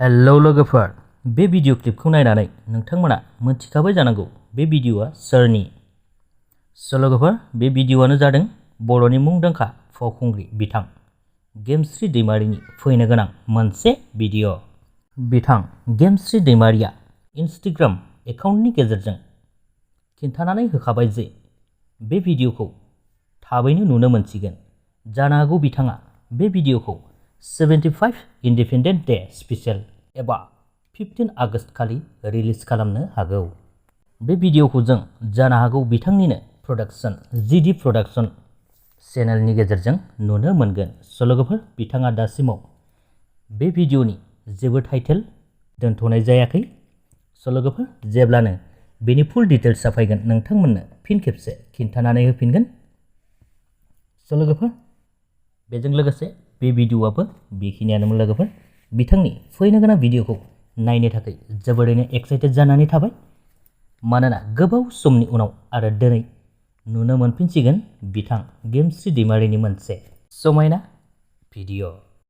Hello लोगोफोर, बे video क्लिपखौ नायनानै नोंथांमोना मिथिखाबाय जानांगौ बे भिडिअआ सोरनि। लोगोफोर, बे भिडिअआनो जादों बर'नि मुंदांखा फावखुंग्रि बिथां गेमस्रि दैमारिनि फैनो गोनां मोनसे भिडिअ। बिथां गेमस्रि दैमारिया इन्स्टाग्राम एकाउन्टनि गेजेरजों खिन्थानानै होखाबाय जे बे भिडिअखौ थाबैनो नुनो मोनसिगोन। जानो हागौ बिथाङा बे भिडिअखौ 75 independent day spicial एबा 15 आगस्ट खालि रिलिज खालामनो हागौ। बे भिडिअखौ जों जानो हागौ बिथांनिनो प्रडाक्शन जीडी प्रडाक्शन चेनेलनि गेजेरजों नुनो मोनगोन। लोगोफोर, बिथाङा दासिमाव बे भिडिअनि जेबो टाइटेल दोनथ'नाय जायाखै। लोगोफोर, जेब्लानो बेनि फुल डिटेल्सआ फैगोन नोंथांमोननो फिन खेबसे खिन्थानानै होफिनगोन। लोगोफोर, बेजों लोगोसे बे भिडिअआबो बेखिनियानोमोन। लोगोफोर, बिथांनि फैनो गोनां भिडिअखौ नायनो थाखाय जोबोरैनो एक्साइटेड जानानै थाबाय, मानोना गोबाव समनि उनाव आरो दिनै नुनो मोनफिनसिगोन बिथां गेमस्रि दैमारिनि मोनसे समायना भिडिअ।